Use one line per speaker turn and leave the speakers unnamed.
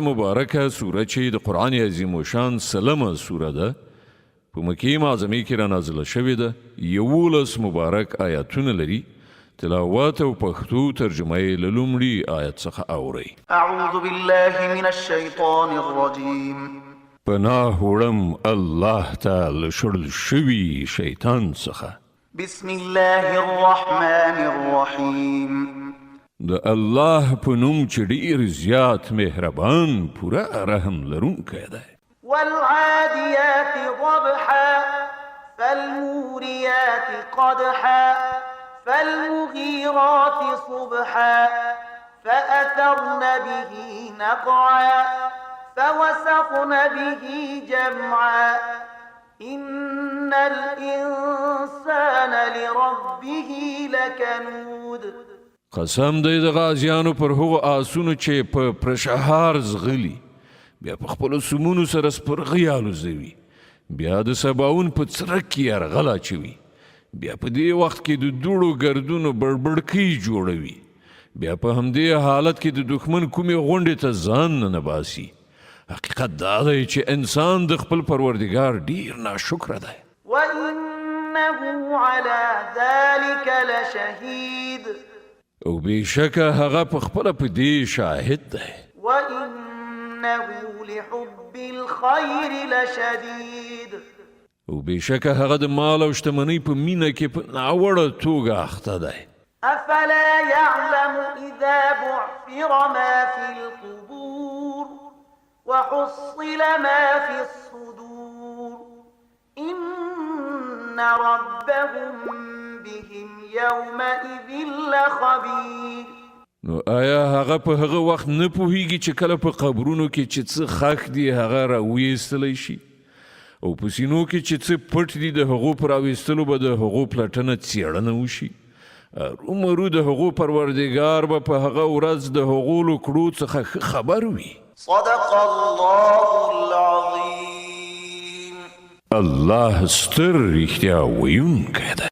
مبارکه سوره چې د قرآن عظیم الشان سلمه سوره ده، په مکې معظمې کې را نازله شوې ده، 11 مبارک آیاتونه لري. تلاوت او پښتو ترجمه یې له لومړي آیت څخه اورئ.
أعوذ بالله من الشيطان الرجيم.
پناه وړم الله ته له شړل شوي شیطان څخه.
بسم الله الرحمن الرحيم.
د الله په نوم چې ډیر زیات مهربان، پوره رحم لرونکی دی.
والعاديات ضبحا، فالموريات قدحا، فالمغيرات صبحا، فأثرن به نقعا، فوسطن به جمعا. إن الإنسان لربه لكنود.
قسم دی د غازیانو پر هغو آسونو چې په پرشهار زغلي، بیا په خپلو سمونو سره سپرغۍ الوزوي، بیا د سباون په څرک کې یرغل اچوي، بیا په دې وخت کې د دوړو ګردونو بړبړکۍ جوړوي، بیا په همدې حالت کې د دښمن کومې غونډې ته ځان ننه باسي. حقیقت دا دی چې انسان د خپل پروردګار ډیر ناشکره دی.
وإنه على ذلك لشهيد.
او بېشکه هغه په خپله په دې شاهد دی.
وإنه لحب الخير لشديد.
او بېشکه هغه د مال او شتمنۍ په مینه کې په ناوړه توګه اخته دی.
أفلا يعلم إذا بعثر ما في القبور وحصل ما في الصدور إن ربهم بهم يومئذ لخبير.
نو آیا هغه په هغه وخت نه پوهیږي چې کله په قبرونو کې چې څه خښ دي هغه را ویستلی شي، او په سینو کې چې څه پټ دي د هغو پر راویستلو به د هغو پلټنه څېړنه وشي؟ ارومرو د هغو پروردګار به په هغه ورځ د هغو له کړو څخه ښه خبر وي.
صدق الله العظيم.
الله ستر رښتیا ویونکی دی.